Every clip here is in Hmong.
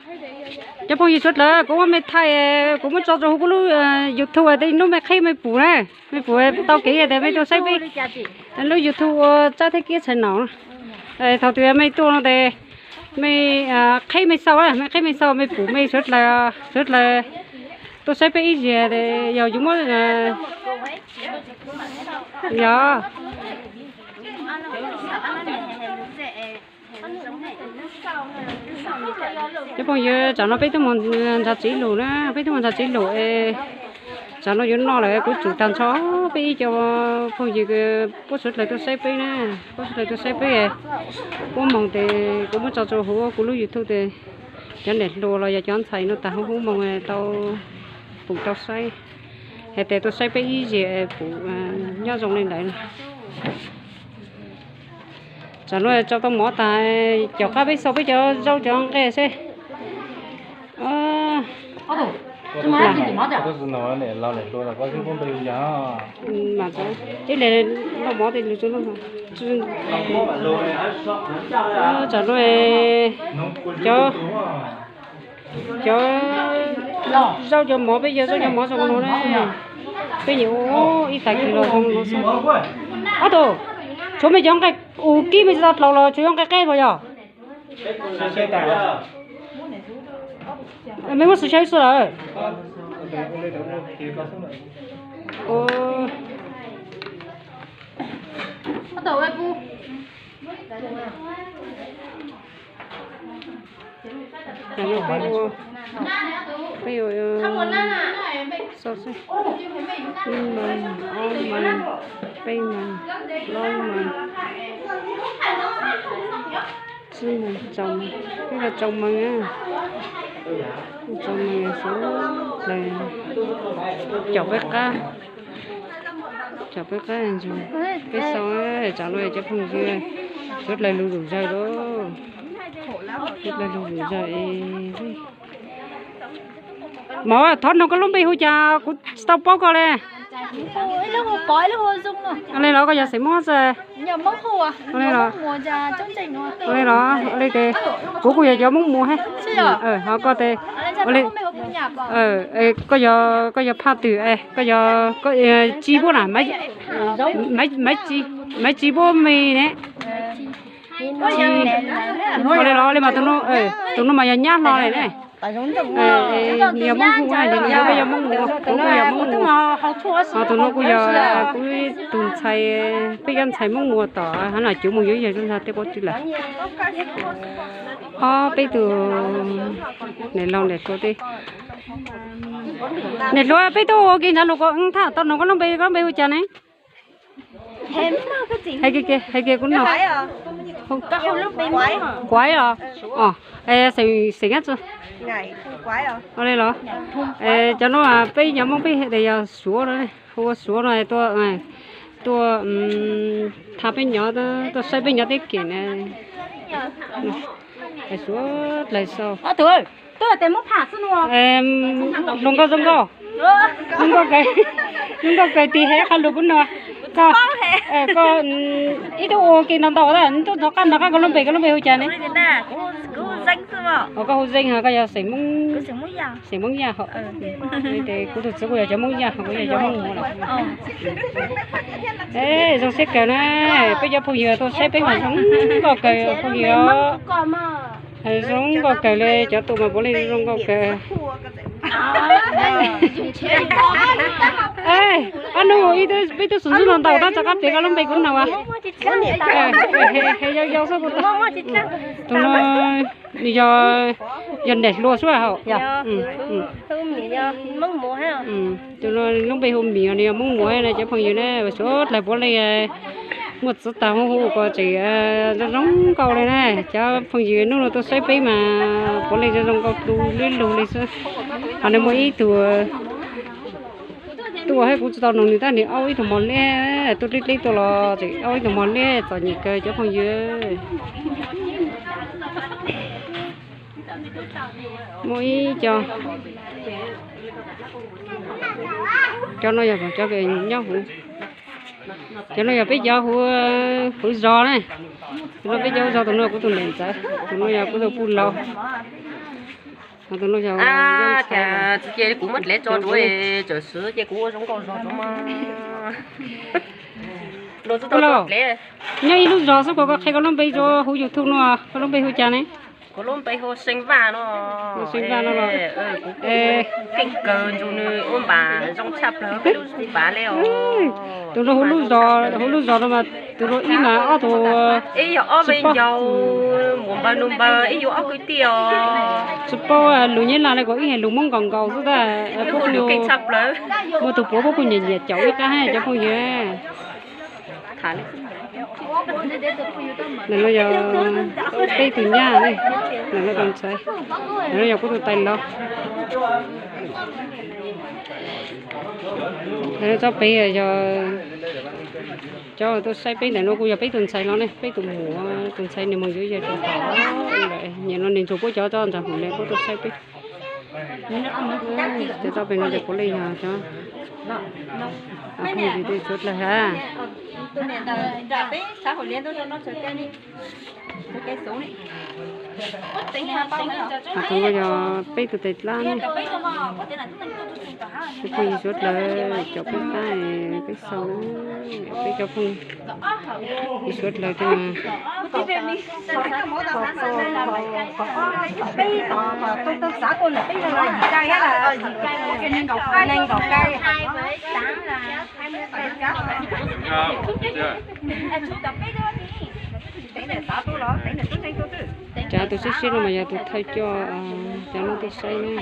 Cov phooj ywg suav dlawg, kuv muab mej thaij, kuv muab tso rua huv kuv lub YouTube, tej nub mej qheb mej pum na, mej pum tau kev tias mej tuaj saib peb lub YouTube ua tsab thiab kiab tshais naum. Thaum twg mej tuaj no tes mej qheb mej xauj, mej qheb mej xauj, mej pum mej suav dlawg, suav dlawg tuaj saib peb ib zaug tes yog yuav muab, yog. Cov phooj ywg, tsam no peb twb mus nrhav txiv lus na, peb twb mus nrhav txiv lus es tsam no yuav noj lawm, kuv tsum tag nrho peb ib co phooj ywg puab suav dlawg tuaj saib peb na, puab suav dlawg tuaj saib peb. Muaj moog tes kuv muab tso rua huv kuv lub YouTube tes cov niam hluas los yog cov ntxhais no tag huv moog tau pum tau saib, hais tias tuaj saib peb ib zaug pum nyob zoo li ntawd. Tsam no tso tau mov tas, caum qab peb xauj peb cov zaub cov nqaij seb. Ib le noj mov tes lug, tsam no cov zaub cov mov peb yog zaub cov mov zoo no na. Peb nyiam ua ib tag kis los zoo no xwb. Ob tug, tshuav mej cov nqaij ua kib mej tsis tau dlaus los tshuav cov nqaij qeb puas yog? Mej muab xaws xyaw xwb lawm. Peb ua, peb ua, xauj xwb. Ib moos, ob moos, peb moos, plaub moos, tsib moos, rau moos, peb ua rau moos, rau moos suav dlawg caum peb qab, caum peb qab ntsoog peb xauj. Tsam no cov phooj ywg, suav dlawg lug lug zawg lauj, suav dlawg lug lug zawg es. Mov, thov noog koj lub npe hu cas, kuv tsis tau paub koj le. Ua li los koj yog xeem Moob xwb? Ua li los, ua li tes kuv kuj yog cov Moob Muas thiab. Ho koj tes, ua li, koj yog, koj yog phaj twg es koj yog, koj Tsi Puab na, Maiv Tsi Puab me ne? Ua li los, ua li mas tus no mas yog nyab hlo li ne. Nws yog Moob Muas, nws yog, koj yog Moob Muas, kuv kuj yog Moob Muas. Ho tus no kuj yog kuv ib tug ntxhais, peb cov ntxhais Moob Muas tom hab no cuv mus yuav yawg zog ntag tej qub tw lawm. Ob peb tug niam laus niam hluas tej. Niam hluas, peb tuaj ua ke nrhav lus ko, thaj tau noog koj lub npe, koj lub npe hu cas ne? Hais kiag, hais kiag kuv noog. Kuav os. Xeem, xeem Nyab Txwj. Ua li los. Cov no peb cov Moob peb hais tias yog Suav no, hu ua Suav no tuaj, tuaj tha peb nyob, tuaj saib peb nyob teb kem na. Suav dlawg xauj. Hluas nkauj zoo nkauj, zoo nkauj kawg, zoo nkauj kawg tis hev qha lus kuv no. Koj, koj ib tug ua ke no ntau, ntuj rov qab nrog qab koj lub npe, koj lub npe hu cas ne? Koj hu Zeej, koj yog xeem Moob, xeem Moob Yaj hos. Kuv tus txiv kuj yog cov Moob Yaj, kuv yog cov Moob Muas lawm. Zoo siab kawg na, peb cov phooj ywg tuaj saib peb mas zoo nkauj kawg phooj ywg. Zoo nkauj kawg li, cov tuaj mas puav leej zoo nkauj kawg. Ob nub peb twb xub ntxub no ntau tab rov qab piav koj lub npe kuv noog as. Yau yau xwb. Tus no yog, yog niam hluas xwb hos. Tus no lub npe hu Mim, nws yog Moob Muas na cov phooj ywg na, suav dlawg puav leej muaj txiv tag hu hu ko tseem zoo zoo nkauj li na. Cov phooj ywg hnub no tuaj saib peb mas puav leej zoo zoo nkauj du lug li xwb. Ho nws muaj ib tug tuaj thiab kuv tsis tau noog nws tab nws aub ib tug mos liab, tuaj dleb dleb tuaj los tseem aub ib tug mos liab txom nyem kawg cov phooj ywg. Muaj ib co, cov no yog cov nyob huv, cov no yog peb cov huv, huv zos na. Cov no peb cov huv zos, tus no kuv tus niam ntxawm, tus no yog kuv tus puj laus. Tus no yog, tsis cia kuv muab dlev tso rau, txawm xwb ces kuv ua zoo nkauj zog rau mas. Los, nyob ib lub zos xwb, koj qhia koj lub npe rau hauv YouTube no, koj lub npe hu cas ne? Kuv lub npe hu See Vaj no. See Vaj no los. Keej kawg ntsug nws ua npam zoo tshaj plaws peb lub npav li os. Tus no hu lub zos, hu lub zos no mas tus no ib mas ob tus, ib yog ob me ncaus, muam npawg nus npawg, ib yug ob kwv tij os. Tsis paub lus Nyab Laj li, kuv ib hais lus Hmoob nkaus nkaus xwb tab. Muaj tus puav puab kuj nyiam nyiam caum ib qab cov phooj ywg. Ntawm no yog peb tug nyab, ntawm no tus ntxhais, ntawm no yog kuv tus tais laug. Ntawm no tsob pem yog cov tuaj saib peb, ntawm no kuj yog peb tus ntxhais los ne, peb tus muam tus ntxhais nws mus yuav yawg tseem tom. Nyiam no nws ntsug puab cov tsob ntsa hum li puab tuaj saib peb. Cov tsob pem no ces puav leej yog cov phooj ywg tej suav dlawg ha. Thaum no yog peb tus tais dlab ne, peb phooj ywg suav dlawg, caum peb qab, peb xaus, peb cov phooj ywg suav dlawg tej mas. Cov tus sib sib no mas yog tus thawj coj cov no tuaj saib ne.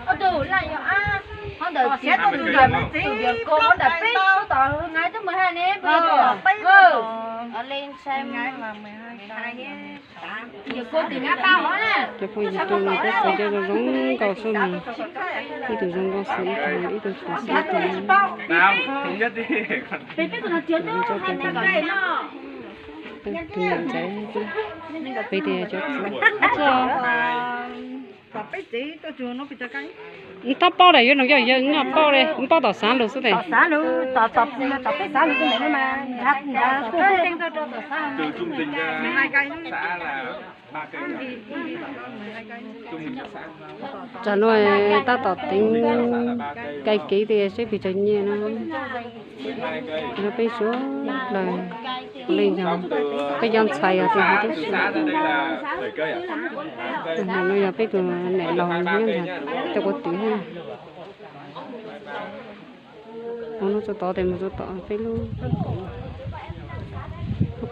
Cov phooj ywg tuaj no peb xav cov zoo zoo nkauj xwb mas, ib tug zoo nkauj xwb ib tug, ib tug zoo xwb ib tug. Peb tus niam ntxawm, peb tias cov txiv. Nws tau paub lawm, yuav nug coj yawg nws paub li, nws paub tom xav lus xwb tes. Tsam no tab tom teev kais kev tias seb pes tsawg nyiaj no. Peb suav dlawg, peb cov ntxhais yog tus hauv tub si. No yog peb tus niam laus nyob ntawm tej quav twm. Mus no txog tod tes mus txog tom peb lub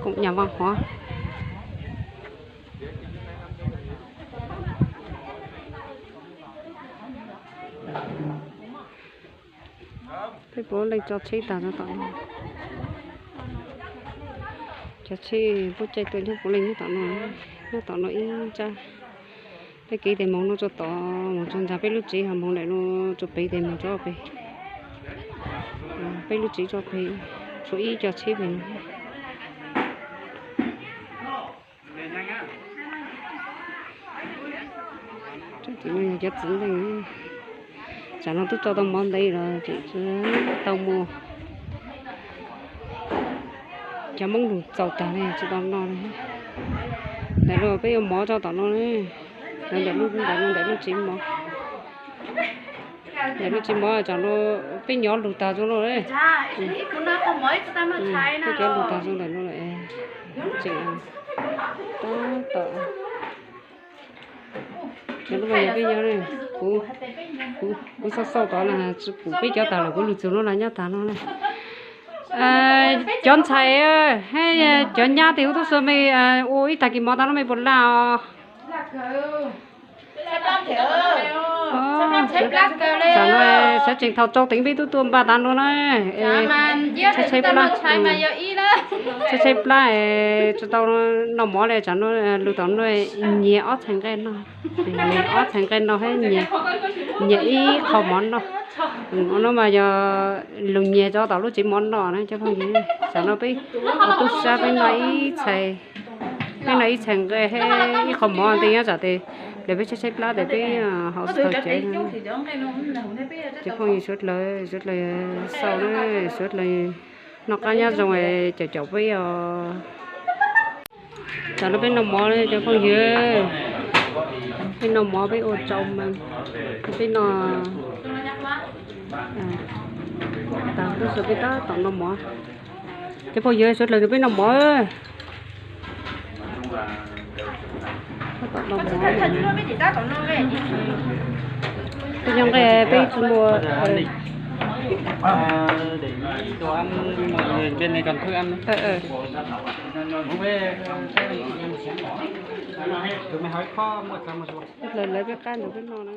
koom nyam vaj hov. Peb puav leej tso tsheb tag nyob tom no. Cov tsheb puab caij tuaj nyob puav leej nyob tom no, nyob tom no ib tsab. Peb kev tes mus no txog tod, mus txog ntawm peb lub tsev ho mus ntawm no txog pem tes mus txog pem. Peb lub tsev txog pem, tshuav ib co tsheb pem no. Cov txiv neej, tsam no twb tso tau mov ntev los tseem tsis tau mus. Cov Hmoob lug txaus tag ne tsis tau noj li. Ntawm no peb yuav mov tso tom no ne. Ntawm lub, ntawm lub tsev mov. Ntawm lub tsev mov tsam no peb nyob lug tag zoo no. Peb cov lug tag zoo ntawm no lawm. Tseem tab tom Cov lub no yog peb nyob, kuv xauj xauj tod na, tsis pum peb cov tag lawm, kuv lug txug lub no nyob tag no na. Cov ntxhais, cov nyab tej huv tub xua me ua ib tag kis mov tag no me puas laj os? Tam no sawv tsees thaum tsaus teev peb tub tuaj npaj tag no na. Tshaib tshaib plab, tshaib tshaib plab, tsis tau noj mov li. Tam no lug tom no nyiag ob txhais nqaij noj, nyiag ob txhais nqaij noj thiab nyiag ib qho mov noj. No mas yog lug nyiag tso tom lub tsev mov noj na cov phooj ywg. Tam no peb ua tub sab peb noj ib txhais, peb noj ib txhais nqaij thiab ib qho mov ntej nyob tsam tes lawv peb tshaib tshaib plab tes peb haus tsis tau cev. Cov phooj ywg suav dlawg, suav dlawg xauj na, suav dlawg noj qab nyob zoo caum caum peb os. Tam no peb noj mov cov phooj ywg. Peb noj mov peb ua tsau mas, peb noj tas lub xwb peb tab tom noj mov. Cov phooj ywg sawv dlawg nrog peb noj mov. Tab tom noj mov. Peb nyob nqe peb tsis muaj. Lawv lawv peb qab nrog peb noj na.